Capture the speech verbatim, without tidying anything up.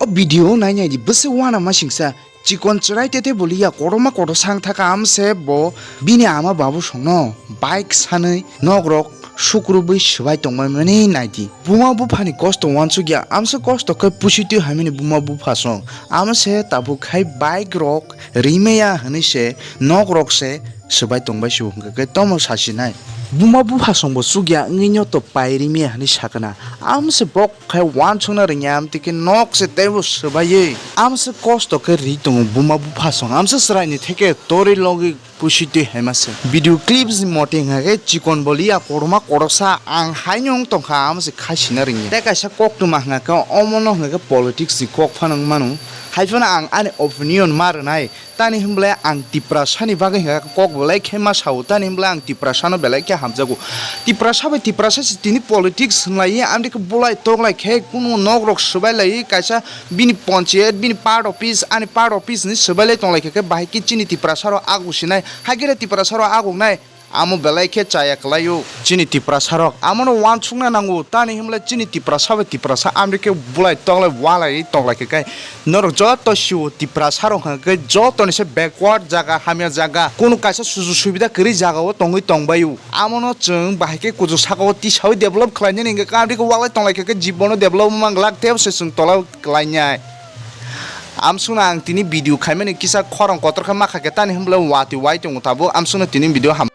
O video nai nai di, bwswk uanama singsa. Chikon chwrai tete boliya, kotorma kotor sang thaka, amse bo bini ama babu songno bike sanwi nokrok sukrubwi swbai tongmani nai di. Buma buphani kosto uansukya, amse kosto khe pusi twi haimani buma bupha song. Amse tabuk khai bike rok rimaya hwnwi se nokrok se swbai tongbai se hwnkhe khe tomo sasinai. Buma bupha songbo chukya wngwi nw to pai rimaya hwnwi sakana. Amse bok khai uansukna rwngya, amtwi khe nok se teibo swbaiwi. Amse kosto khe ri tongo buma bupha song. Amse chwraini theke torwi logwi pusi twi haima se. Video clips ni mote hwnkha khe chikon boliya kotorma kotorsa ang haino wng tongkha, amse khai sina rwngya. Tei kaisa koktwma hwnkha khe omono hwnkha khe politics ni kok phano wng mano. Hai phano ang ani opinion ma rwnai. Tani hwnble ang Tiprasani bagwi hwnkha kok belai khe ma sao, tani hwnble ang Tiprasano belai khe hamjago. Tiprasa bai Tiprasa se tini politics hwnlaiwi amtwi khe bulai toklai khe kunu nokrok swbai laiwi kaisa bini ponchayat, bini part office, ani part office ni swbai lai tonglai khe, khe bahai khe chini Tiprasarok agu sinai, hai khe Tiprasarok agu nai. Amo belai khe chaya kwlaio chini Tiprasarok. Amono uansukna nango, tani hwnle chini Tiprasa bai Tiprasa amri khe bulai toklai walai toklai khe kai. Norok joto sio Tiprasarok hwnkhe jotoni se backward jaga, hamya jaga, kunu kaisa sujug subida kwrwi jagao tongwi tongbaio. Amono chwng bahai khe kuchuk sakao tisawi develop khlainani hwnkhe amri khe walai tonglai khe, khe jibono develop wngma glak tei se chwng tola klainai. Amsukno ang tini video khaimani kisa khorang kotor khe ma kha khe tani hwnle watwi wai tongo tabuk. Amsukno tini video ham.